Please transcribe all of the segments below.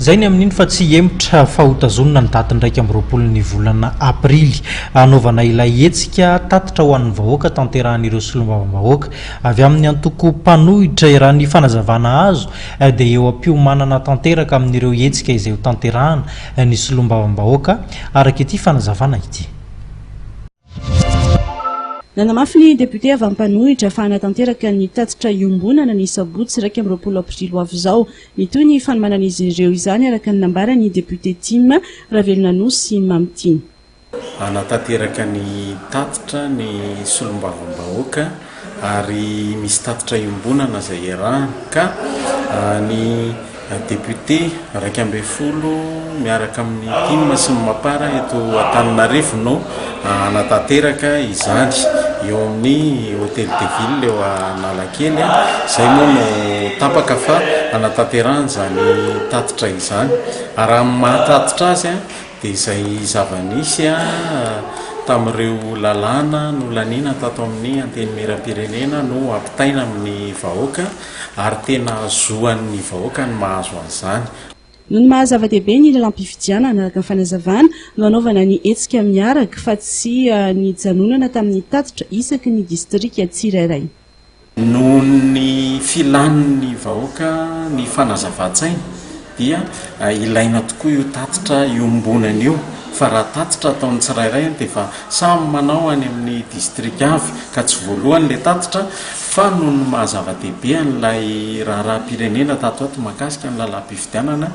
Izay ny amin'iny fa tsy hihemotra fa hotazonina ny datin'ny 21 ny volana aprily hanaovana ilay hetsika tatitra ho an'ny vahoaka tanterahan'ireo solombavambahoaka avy amin'ny antoko mpanohitra. Raha ny fanazavana azo dia eo am-piomanana tanteraka amin'ireo hetsika izay hotanterahana ny solombavambahoaka araka ity fanazavana ity. Nanamafy ny depiote avy amin'ny mpanohitra fa hanatanteraka ny tatitra iombonana ny sabotsy 21 aprily ho avy izao. Mitohy ny fanomanan'izy ireo izany araka ny nambaran'ny depiote tim, Ravelonanosy Mamitiana. Hanatanteraka ny tatitra ny solombavambahoaka ary misy tatitra iombonana izay iarahana ka ny Député 11 miaraka amin'ny tim sy ny Mapar eto Antananarivo no hanatanteraka izany eo amin'ny Hotel de Ville eo Analakely. Izay moa no tapaka fa hanatanterahana izany tatitra izany. Ary raha ny maha tatitra azy dia izay zava-nisy tamin'ireo lalàna nolaniana tato amin'ny Antenimierampirenena no ampitaina amin'ny vahoaka. ary tena zoan'ny vahoaka ny mahazo an'izany. Noho ny maha zava-dehibe ny lalam-pifidianana, araka ny fanazavana, no hanaovana ny hetsika miaraka fa tsy nijanonana tamin'ny tatitra isaky ny distrika tsirairay. Noho ny filan'ny vahoaka ny fanazavan-tsaina dia ilaina tokoa io tatitra iombonana io fa raha tatitra ataon'ny tsirairay dia efa samy manao any amin'ny distrika avy ka tsy voalohany ilay tatitra fa noho ny maha zava-dehibe an'ilay raharaham-pirenena tato ato mahakasika ny lalam-pifidianana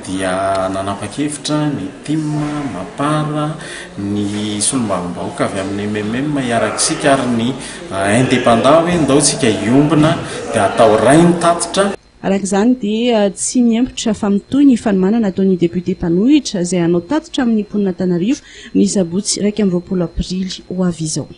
dia nanapa-kevitra ny tim, mapar, ny solombavambahoaka avy amin'ny mmm hiaraka isika ary ny indépendant hoe ndao isika hiombona dia atao iray ny tatitra. Araka izany dia tsy miembotra fa mitohy ny fanomanana ataon'ny depiote mpanohitra izay hanao tatitra amin'ny mponin'Antanarivo ny sabotsy 21 aprily ho avy izao.